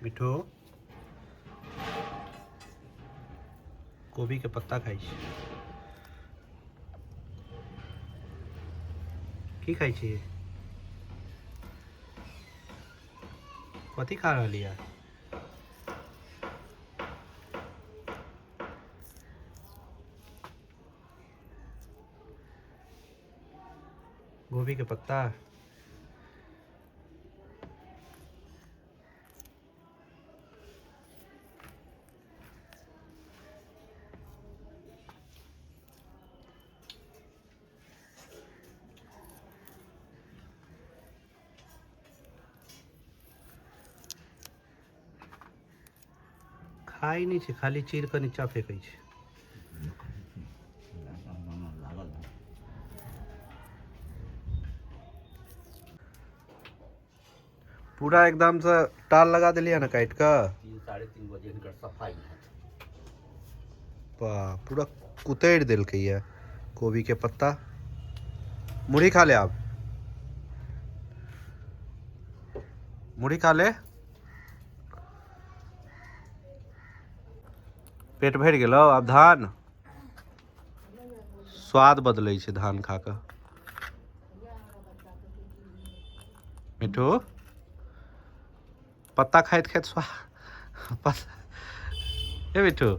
मिठू कोबी के पत्ता खाइ छी। की खाइ छी? कथी खा रहली है? गोभी के पत्ता। खाइ नहि छै, खाली चीर कऽ नीचा फेकै छै। पूरा एकदम से टाल लगा देलियै ने काटि कऽ। 3 3:30 बजे हिनकर सफाई हैत। वाह, पूरा कुतरि देलकै ये कोबी के पत्ता। मुरही खा ले, आब मुरही खा ले। पेट भरि गेलौ? आब धान स्वाद बदलै छै धान खा कऽ। मिठू पत्ता खाइत खाइत स्वाद हे मिठू।